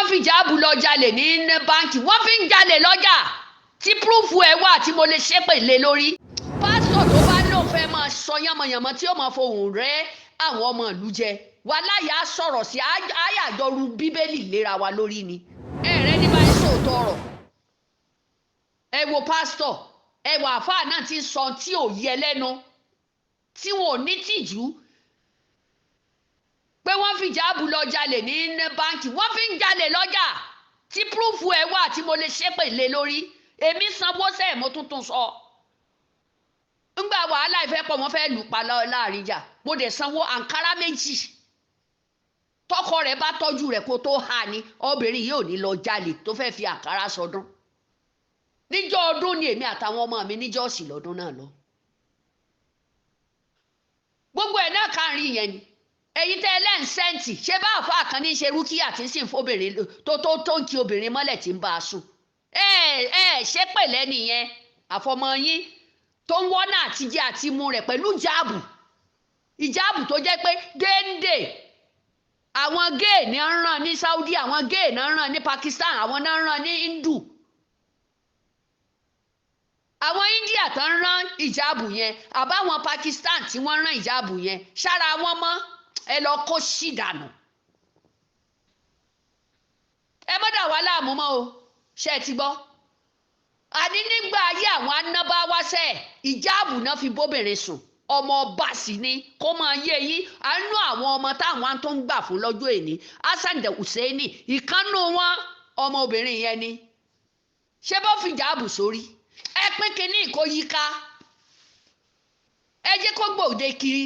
Wọ́n fi jáàbù lọ jalè ní báǹkì, wọ́n fi ń jalè lọ́jà tí proof ẹ̀ wà tí mo lè ṣépè lé lórí. Pásítọ̀ tó bá lóun fẹ́ máa sọ yánmọ̀yánmọ́ tí ó máa fohùn rẹ́ àwọn ọmọ ìlú jẹ, wàláyà sọ̀rọ̀ sí àyàjọrú Bíbélì léra wa lórí ni. Ẹ̀rẹ́ ní báyìí sóòótọ́ ọ̀rọ̀. Ẹ wo pásítọ̀, ẹ wà àfáà náà ti ń sọ tí ò yẹ lẹ́nu, tí wọn ò ní tìjú, pé wọ́n fi jáàbù lọ jalè ní báǹkì, wọ́n fi ń jalè lọ́jà tí proof ẹ̀ wà tí mo lè ṣépè lé lórí. Èmi sanwó sẹ́ẹ̀, mo tuntun sọ. Ńgbà wàhálà ìfẹ́ pọ̀, wọ́n fẹ́ lù pa láàrin ìjà, mo dẹ̀ sanwó àǹkárá 2. Tọkọ rẹ̀ bá tọ́jú rẹ̀ kó tó hà ní, obìnrin yìí ò ní lọ jalè tó fẹ́ fi àǹkárá sọdún. Níjọ́ ọdún ni èmi àtàwọn ọmọ mi níjọ́ọ̀sì lọ́dún náà lọ. Gbogbo ẹ̀ náà káàrin yẹn ni. Èyí tẹ́ ẹlẹ́ǹsẹ̀ǹtì ṣé bá àfa kan ní í ṣe rúkìá tí ń sì ń fóbìnrin tó tó tó ń kí obìnrin mọ́lẹ̀ tí ń bá a sùn. Ẹ ẹ ṣé pẹ̀lẹ́ nìyẹn, àfọmọ yín tó ń wọ́nà àtijẹ́ àti mu rẹ̀ pẹ̀lú ìjáàbù, ìjáàbù tó jẹ́ pé géńdé àwọn géè ní ń rán ní Saudi, àwọn géè ní ń rán ní Pakistan, àwọn náà ń rán ní Hindu, àwọn India tó ń rán ìjáàbù yẹn, àbáwọn Pakistan tí wọ́n rán ìjáàbù yẹn sára wọn mọ́. Ẹ lọ kó sí dànù, ẹ má dà wá láàmú mọ́ o. Ṣe é ti gbọ́? Àní nígbà ayé àwọn anábáwáṣẹ́, ìjáàbù náà fi bóbìnrin sùn. Ọmọ ọba sì ni kó máa yé yín. Àánú àwọn ọmọ táwọn tó ń gbà fún lọ́jọ́ èní, Hasan de Hussaini, ìkànnù wọn, ọmọbìnrin yẹn ni. Ṣé bó fi ìjáàbù sórí? Ẹ pín kínní kó yíká, ẹ jẹ́ kó gbòde kiri.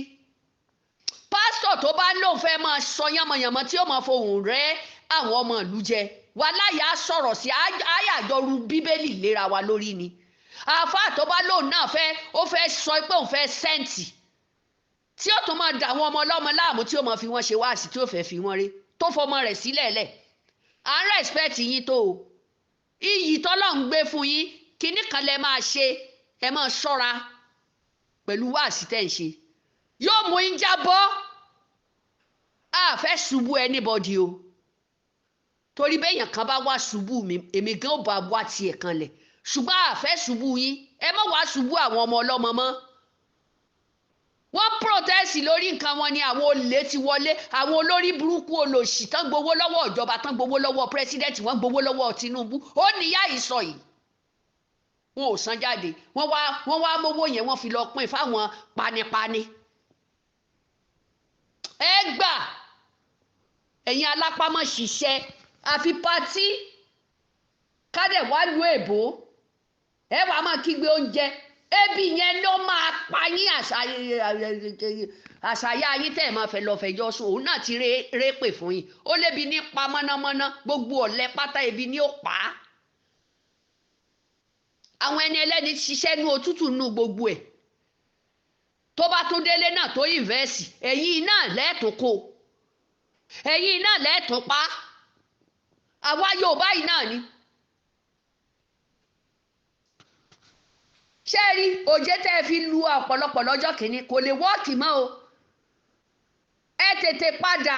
Pásítọ̀ tó bá lóun fẹ́ máa sọ yánmọ̀yánmọ́ tí ó máa fohùn rẹ́ àwọn ọmọ ìlú jẹ, wàláyà sọ̀rọ̀ sí àyàjọrú Bíbélì léra wa lórí ni. Àáfàá tó bá lóun náà fẹ́, ó fẹ́ sọ pé òun fẹ́ sẹ́ǹtì tí ó tún máa dà àwọn ọmọ ọlọ́mọ láàmú, tí ó máa fi wọ́n ṣe wáàsí, tí ó fẹ́ fi wọ́n rí tó fọmọ rẹ̀ sílẹ̀ lẹ̀. À ń respect yín tó o, iyì tọ́lọ́ ń gbé fún yín, kinní kan lẹ máa ṣe, ẹ máa ṣọ́ra pẹ̀lú wáàsí tẹ̀ ń ṣe, yóò mú yín jábọ́. A fẹ́ ṣubú anybody o, torí béèyàn kan bá wá ṣubú mi, èmi gan ò bá wá tiẹ̀ kanlẹ̀, ṣùgbọ́n a fẹ́ ṣubú yín. Ẹ má wá ṣubú àwọn ọmọ ọlọ́mọ mọ́. Wọ́n protest lórí nǹkan wọn ni àwọn olè ti wọlé, àwọn olórí burúkú olòṣì tán gbowó lọ́wọ́ ìjọba, tán gbowó lọ́wọ́ president, wọ́n gbowó lọ́wọ́ Tinubu. Ó níyà yìí sọ yìí, wọn ò san jáde. Wọ́n wá mówó yẹn, wọ́n fi lọ pín fáwọn panipani. Ẹ gbà, ẹ̀yin alápámọ́ ṣiṣẹ́ àfi party kádẹ̀ wá lu èbó, ẹ wàá máa kígbe oúnjẹ, ebi yẹn ló máa pa yín. Àṣàyà yín tẹ́ ẹ̀ máa fẹ́ lọ fẹjọ́ sùn, òun náà ti répè fún yín. Ó lébi ní pa mọ́nàmọ́ná, gbogbo ọ̀lẹ pátá ebi ní ó pa á. Àwọn ẹni ẹlẹ́ni ṣiṣẹ́ nú òtútù nú gbogbo ẹ̀, tó bá tún délé náà tó invest, ẹ̀yin náà lẹ́ẹ̀tún kó, ẹ̀yin náà lẹ́ẹ̀tún pa. Àwa Yorùbá yìí náà ni. Ṣé rí òjé tẹ́ ẹ fi lu ọ̀pọ̀lọpọ̀ lọ́jọ́ kìíní, kò lè wọ́ọ̀kì mọ́ o. Ẹ tètè padà.